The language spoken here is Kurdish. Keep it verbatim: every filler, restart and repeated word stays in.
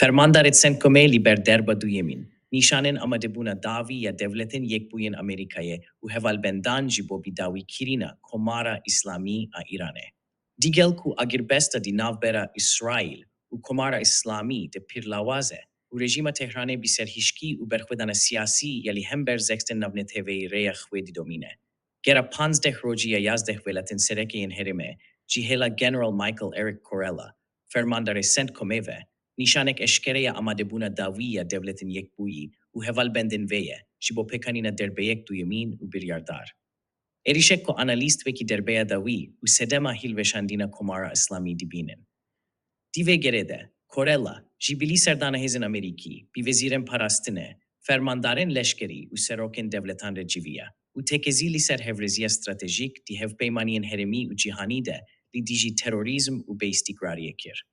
Fermandarê CENTCOMê li ber derba duyemîn nîşanên amadebûna dawî ya Dewletên Yekbûyî yên Amerîkayê û hevalbendan ji bo bidawîkirina Komara Îslamî a Îranê. Digel ku agirbesta di navbera Îsraîl û Komara Îslamî de pir lawaz e û rejîma Tehranê bi serhişkî û berxwedana siyasî ya li hember zextên navneteweyî rêya xwe didomîne. Gera panzdeh rojî ya yazdeh welatên sereke yên herêmê ji hêla General Michael Eric Kurella, fermandarê CENTCOMê ve, nîşanek eşkere ya amadebûna dawî ya Dewletên Yekbûyî û hevalbendên vê ye ji bo pêkanîna derbeyek duyemîn û biryardar. Êrişek ku analîst wekî derbeya dawî û sedema hîlweşandina Komara Îslamî dibînin. Di vê gerê de, Kurella, ji bilî serdana hêzên Amerîkî, bi wezîrên parastinê, fermandarên leşkerî û serokên dewletan re civiya û tekezî li ser hevrêziya stratejîk di hevpeymaniyên herêmî û cîhanî de li dijî terorîzm û bêîstikrariyê kir.